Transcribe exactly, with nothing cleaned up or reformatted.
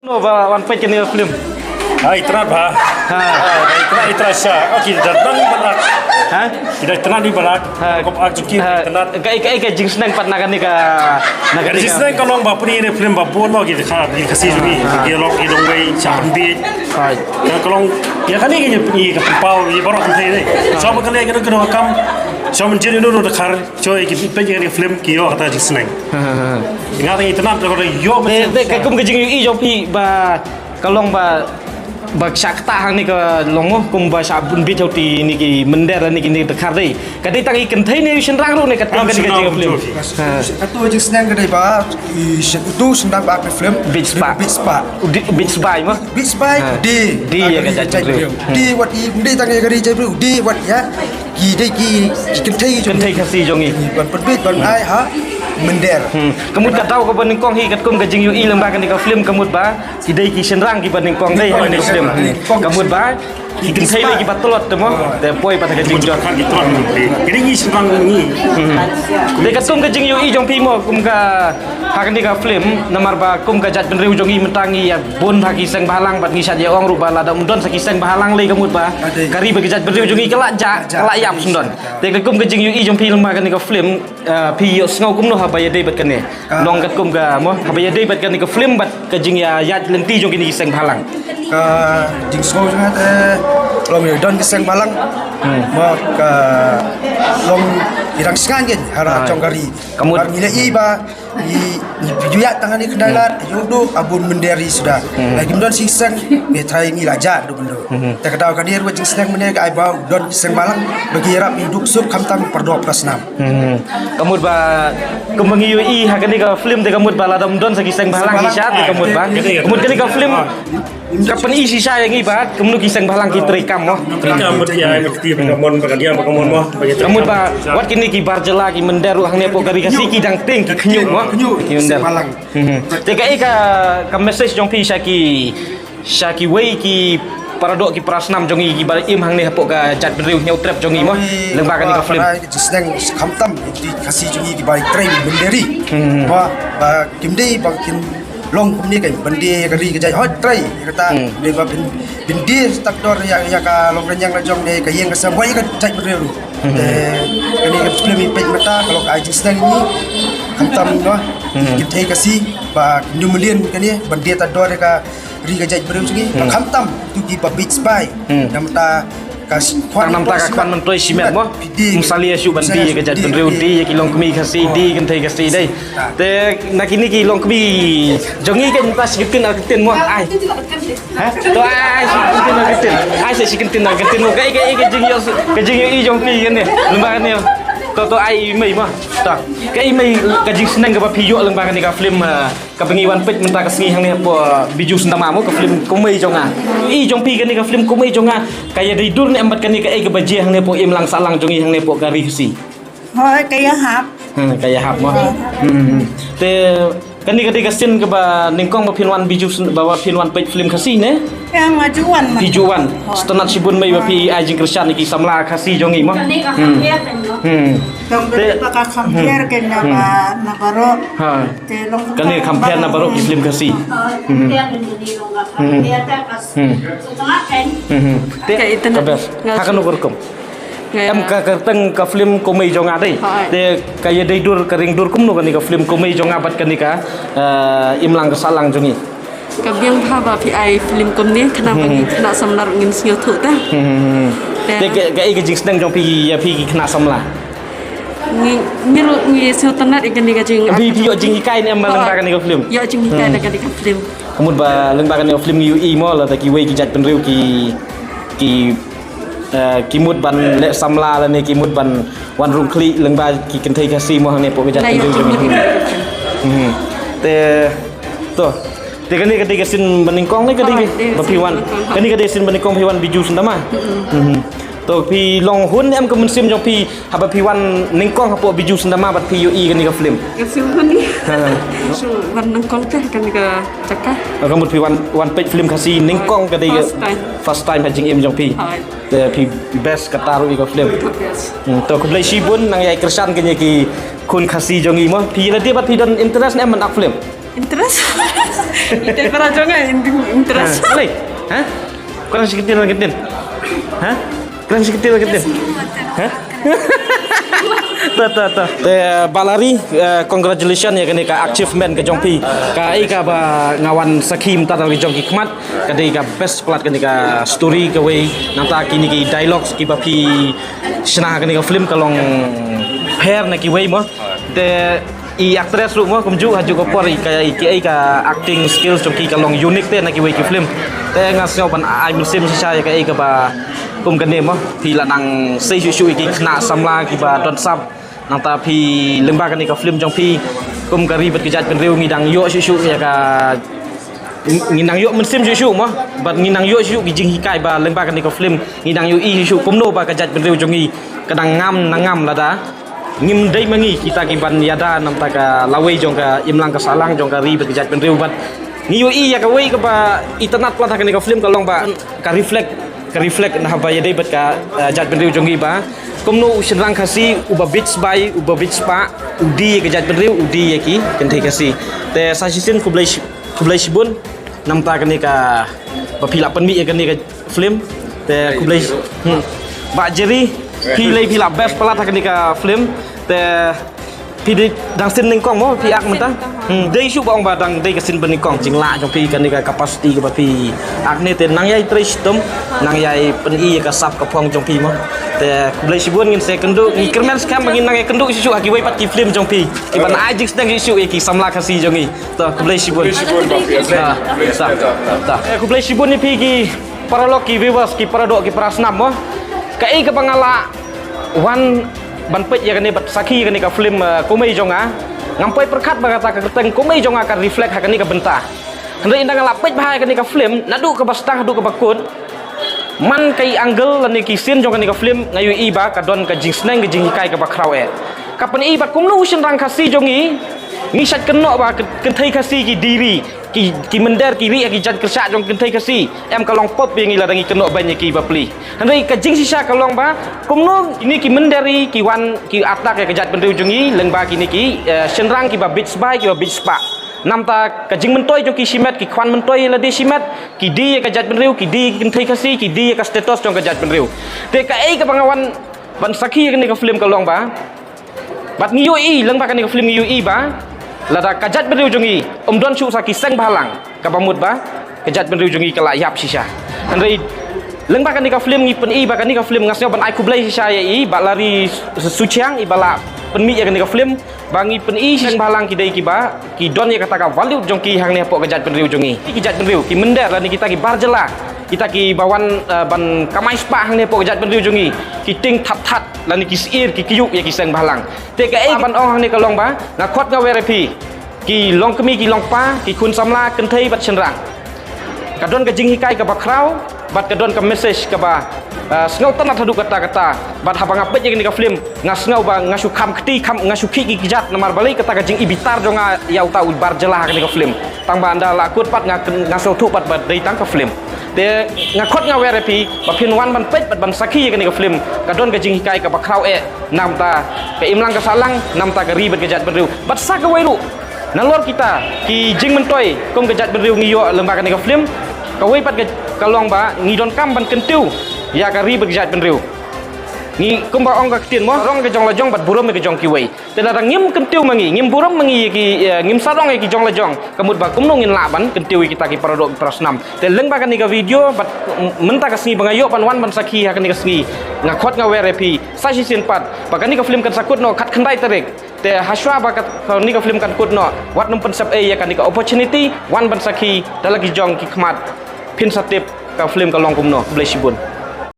Ba wan peit kane ka film. Hai, trat ba. Ha. Trat, trat sha. Okey, dah tang barak. Ha? Kita trat di barak. Ha. Kop ak juki, ha, trat. Ka, ka, ka jingsneng pat na kane ka, na kane ka. Jingsneng ka long ba puni ne film ba pun ba ki kha, ki Khasi jong ngi. Ha. Ki long, ki long wei, sha pynbit. Hai. Ka long, ïa kane ka ïa puni ka pau, ïa baroh kan thei ne. Sha ba kane ka dok ka kam. Sha mynjur ïa no no da khar. Sha ïa ki peit ïa kane ka film ki ïoh kata jingsneng. Ha, ha, ha. Nga tang internet da kata ïoh. Te, te, ka kum ka jingïohi jong phi ba ka long ba, ba shah ktah hangne ka long mo, kum ba shah bun bit hauti ne ki mynder ne ki ne dkhar dei. Ka dei tang i kynthei ne i shynrang ruh ne ka tang ka dei ka jing film. Ha. Katu jingsneng ka dei ba i syn-, utu shynrang ba ka film. Bit spah. Bit spah. Bit spah mo. Bit spah. Ha. Dei. Dei ïa ka jait briew. Dei wat i dei tang ïa ka ri jait briew. Dei wat ïa. Ki dei ki, ki kynthei jong, kynthei Khasi jong ngi. Ban pynbit ban ai ha mynder. Hmm. Ka mut ka daw kaba nyngkong hi katkum ka jingïohi lyngba kane ka film ka mut ba ki dei ki shynrang kiba nyngkong dei ha kane ka film. Ka mut ba ki kynthei dei kiba tlot te mo. Te poi pat ha ka jingjot. Ki dei ki shynrang ngi. Hmm. Dei katkum ka jingïohi jong phi mo kum ka Ha kane ka film, namar ba kum ka jaitbynriew jong ngi mynta ngi ïa bun ha ki seng bhalang bad ngi shait ïa ong ruh ba lada ym don sa ki seng bhalang lei ka mut ba ka ri ba ka jaitbynriew jong ngi ka la jah, ka la ïap sngewdon. Te ka kum ka jingïohi jong phi lyngba kane ka film, eh, phi ïohsngew kumno haba ïadei bad kane. Long katkum ka mo, haba ïadei bad kane ka film bad ka jingïaid lynti jong kine ki seng bhalang. Ka jingsngew jong nga te long ïa don ki seng bhalang. Hmm. Mo ka long ïa dang sngew ngi ha la jong ka ri. Ka mut. Ngi la i ba I, i, ju ïa tang ani khyndai lad, ju duk, a bun mynder i suda. Hmm. Lagi mdon shiseng, ngi trai ngi la jah duk byndu. Hmm. Te ka daw ka dir wa jingsneng mynne ka ai ba don shiseng bhalang, bagi rap i duk suk khamtam pardok prasnam. Hmm. Ka mut ba, kumba ngi ïohi ha kane ka film te ka mut ba lada mdon sa ki seng bhalang i shat te ka mut ba. Ka mut kane ka film, Ka pyni shisha ïa ngi ba kumno ki seng bhalang ki trei kam mo. Trei kam bad ki ai bad ki ba ka mon ba ka diang ba ka mon mo. Ka mut ba wat kine ki bar jylla ki mynder ruh hangne hapoh ka ri Khasi ki dang tieng ki khynñiuh mo. Ki mynder. Mhm. Te kaei ka, ka message jong phi sha ki, sha kiwei ki para doh ki para snam jong ngi kiba im hangne hapoh ka jaitbynriew Hynñiewtrep jong ngi mo. Lyngba kane ka film. Ki seng khamtam ki Khasi jong ngi kiba trei mynder ri. Mhm. Ba, ba kim dei ba kim long kumne ka ban die ka ri ka jait hoi trei kata. Hmm. Dei ba ban, ban die stak dor ïa, ïa ka long rynïeng la jong ne ka ïing ka sem wei ka jait bynriew. Hmm. Te kane ka film i peit mynta ka long ka ai jingsneng ni khamtam no. Hmm. Ki thei ka si ba nyu mlien kane ban die ta dor ïa ka ri ka jait bynriew sngi. Hmm. Khamtam tu ki ba bit spy. Hmm. Namta Ka s-, khwan namta ka khwan myntoi shimet mo. Ym salia shuh ban die ïa ka jaitbynriew, die ïa ki longkmie Khasi, die kynthei Khasi dei. Te na kine ki longkmie jong ngi ka mynta shi kyntien ar kyntien mo. Ai. Ha? To ai shi kyntien ar kyntien. Ai shi kyntien ar kyntien mo. Ka, ka, ka jingïoh, ka jingïohi jong phi kane. Lymba kane. To, to ai mei mo. To. Ka i mei ka jingsneng kaba phi ïoh lyngba kane ka film, ah, Kaba ngi wan peit mynta ka sngi hangne hapoh Bijou Syntama mo ka film Kumei Jong Nga. I jong phi kane ka film Kumei Jong Nga ka ïadei dur ne em bad kane kaei kaba jia hangne hapoh imlang sahlang jong ngi hangne hapoh ka ri Khasi? Hooid, ka ïahap. Hmm, ka ïahap mo. Hmm. Te kane ka dei ka sien kaba nyngkong ba phin wan Bijou Syn-, ba, ba phin wan peit film Khasi ne? Ïa, nga ju wan ma. Phi ju wan. Hooid. Sngewtynnat shibun mei ba phi ai jingkyrshan ïa ki samla Khasi jong ngi mo. Hmm. Hmm. Te ba ka compare kane na ba, na baroh. Ha. Kane compare na baroh ki film Khasi. Hmm. Hmm. Hmm. Te ka internet. Ka best. Ha kano ka rukom? Em ka kyrteng ka film Kumei Jong Nga dei. Te ka ïadei dur ka ring dur kumno kane ka film Kumei Jong Nga bad kane ka, eh, imlang ka sahlang jong ngi. Ka biang bha ba phi ai film kumne khnang ba ngi khynnah samla ruh ngin sngewthuh ta. Hmm. Te ka, kaei ka jingsneng jong phi ïa phi ki khynnah samla? Ngi, ngi ruh ngi sngewtynnat ïa kane ka jing. Phi, phi ïoh jinghikai ne em ba lyngba kane ka film? Ïoh jinghikai na kane ka film. Ka mut ba lyngba kane ka film ngi ïohi mo lada kiwei ki jaitbynriew ki, ki, eh, ki mut ban leh samla lane ki mut ban wan rung khlieh lyngba ki kynthei Khasi mo hangne hapoh ka jaitbynriew jong ngi. Hmm. Te to Te kane ka dei ka sien ba nyngkong ne ka dei ba phi wan. Kane ka dei sien ba nyngkong phi wan Bijou Syntama. Hmm. To phi long hun ne em ka mynsiem jong phi haba phi wan nyngkong hapoh Bijou Syntama bad phi ïohi kane ka film? Ka sien hun ni. Ha. Shu wan nyngkong te kane ka jaka. Ka mut phi wan, wan peit film Khasi nyngkong ka dei ka first time ha jingim jong phi. Te phi best kata ruh ïa ka film. Hmm, to khublei shibun nang ïai kyrshan kane ki khun Khasi jong ngi mo. Phi la dei bad phi don interest ne em ban act film? Interest. Ita para jong interest. Lei. Ha? Kurang sikit lagi din. Ha? Kurang sikit lagi din. Ha? Ta ta ta. Te Balari, congratulations ïa kane ka achievement ka jong phi. Kaei kaba nga wan sakhi mynta da la ki jong ki khmat, ka dei ka best palat kane ka story kawei, nangta kine ki dialogues kiba phi shna kane ka film ka long pher na kiwei mo. Te i actress ruh mo kumjuh ha juh ka por i ka, i ka, i ka acting skills jong ki ka long unique te na kiwei ki film. Te nga sngew ban ai mynsiem shisha ïa kaei kaba kum kane mo, phi la nang sei shuh shuh ïa ki khynnah samla kiba don sap. Nangta phi lyngba kane ka film jong phi, kum ka ri bad ka jaitbynriew ngi dang ïoh shuh shuh ïa ka, ngi nang ïoh mynsiem shuh shuh mo, bad ngi nang ïoh shuh shuh ki jinghikai ba lyngba kane ka film ngi nang ïohi shuh shuh kumno ba ka jaitbynriew jong ngi ka dang ngam na ngam lada ngim dei ma ngi kita ki ban ïada namta ka lawei jong ka imlang ka sahlang jong ka ri bad ka jaitbynriew. Bad ngi ïohi ïa kawei kaba itynnad palat ha kane ka film ka long ba ka reflect, ka reflect na haba ïadei bad ka, eh, jaitbynriew jong ngi ba kumno u shynrang Khasi uba bit sbai, uba bit spah, u die ïa ka jaitbynriew, u die ïa ki kynthei Khasi. Te sa shisien khublei shi-, khublei shibun namta kane kaba phi la pynmih ïa kane ka film. Te khublei. Hmm. Bah Jerry, phi lei phi la best palat ha kane ka film. Te phi dei dang sien nyngkong mo phi ak mynta? Hmm. Dei shuh ba ong ba dang dei ka sien ba nyngkong, jinglah jong phi kane ka capacity kaba phi ak ne te nang ïai trei shitom, nang ïai pyni ïa ka sap ka phong jong phi mo. Te khublei shibun, ngin sa ïakynduh, ngi kyrmen skhem ba ngin nang ïakynduh shuh shuh ha kiwei pat ki film jong phi kiban ai jingsneng shuh shuh ïa ki samla Khasi jong ngi. To, khublei shibun. Khublei shibun, Bah Pias. Ta, ta, ta. Eh, khublei shibun ïa phi ki paralok, ki viewers, ki paradoh, ki parasnam mo. Kaei kaba nga la wan ban peit ïa kane bad sakhi ïa kane ka film, eh, Kumei Jong Nga. Ngam poi pyrkhat ba kata ka kyrteng Kumei Jong Nga ka reflect ha kane ka bynta. Hynrei ynda nga la peit bha ïa kane ka film, naduh kaba sdang haduh kaba kut, man ka i angle lane ki scene jong kane ka film nga ïohi ba ka don ka jingsneng, ka jinghikai kaba khraw eh. Ka pyni ba kumno u shynrang Khasi jong ngi, ngi shait kynnoh ba kyn-, kynthei Khasi ki die ri, ki, ki mynder ki rieh ïa ki jait kyrshah jong kynthei Khasi. Em, ka long pop ïa ngi lada ngi kynnoh beiñ ïa ki bapli. Hynrei ka jingshisha ka long ba kumno kine ki mynder ri ki wan ki attack ïa ka jaitbynriew jong ngi lyngba kine ki, eh, shynrang kiba bit sbai, kiba bit spah. Namta ka jingmyntoi jong ki shimet, ki khwan myntoi ïa lade shimet, ki die ïa ka jaitbynriew, ki die ïa ki kynthei Khasi, ki die ïa ka status jong ka jaitbynriew. Te kaei kaba nga wan ban sakhi ïa kane ka film ka long ba, bad ngi ïohi lyngba kane ka film ngi ïohi ba lada ka jaitbynriew jong ngi ym don shuh sa ki seng bhalang, kaba mut ba ka jaitbynriew jong ngi ka la ïap shisha. Hynrei lyngba kane ka film ngi pyni ba kane ka film, nga sngew ban ai khublei shisha ïa i Bah Larry Suchiang iba la pynmih ïa kane ka film. Ba ngi pyni shisha bhalang ki dei kiba ki don ïa kata ka value jong ki hangne hapoh ka jaitbynriew jong ngi. Ki jaitbynriew, ki mynder lane kita ki bar jylla, kita kiba wan, eh, ban kamai spah hangne hapoh ka jaitbynriew jong ngi, ki tieng that that lane ki syier, ki kyiuh ïa ki seng bhalang. Te kaei ban ong hangne ka long ba nga khot nga wer ïa phi ki longkmie ki longkpa, ki khun samla, kynthei bad shynrang. Ka don ka jinghikai kaba khraw bad ka don ka message kaba, ah, sngewtynnat haduh katta katta. Bad haba nga peit ïa kane ka film nga sngew ba nga shu kham kti, kham, nga shu khih ki kjat namar balei kata ka jingïohi bitar jong nga ïa uta u bar jylla ha kane ka film. Tang ba ynda la kut pat nga, nga sngewthuh pat ba dei tang ka film. Te nga khot nga wer ïa phi ba phin wan ban peit bad ban sakhi ïa kane ka film. Ka don ka jinghikai kaba khraw eh namta ka imlang ka sahlang, namta ka ri bad ka jaitbynriew. Bad sa kawei ruh, nalor kita ki jingmyntoi kum ka jaitbynriew ngi ïoh lyngba kane ka film. Kawei pat ka, ka long ba ngi donkam ban kyntiew ïa ka ri bad ka jaitbynriew. Ngi kumba ong ka ktien mo, sarong ka jong la jong bad burom ka jong kiwei. Te lada ngim kyntiew ma ngi, ngim burom ma ngi ïa ki, eh, ngim sarong ïa ki jong la jong, ka mut ba kumno ngin lah ban kyntiew ïa kita ki paradoh ki parasnam. Te lyngba kane ka video bad, mm, mynta ka sngi ba nga ïoh ban wan ban sakhi ha kane ka sngi, nga khot nga wer ïa phi sa shisien pat ba kane ka film kan sa kut noh khatkhyndai tarik. Te hashwa ba ka, kane ka film kan kut noh, wat nym pynsep ei ïa kane ka opportunity, wan ban sakhi da la ki jong ki khmat, phin sa tip ka film ka long kumno. Khublei shibun.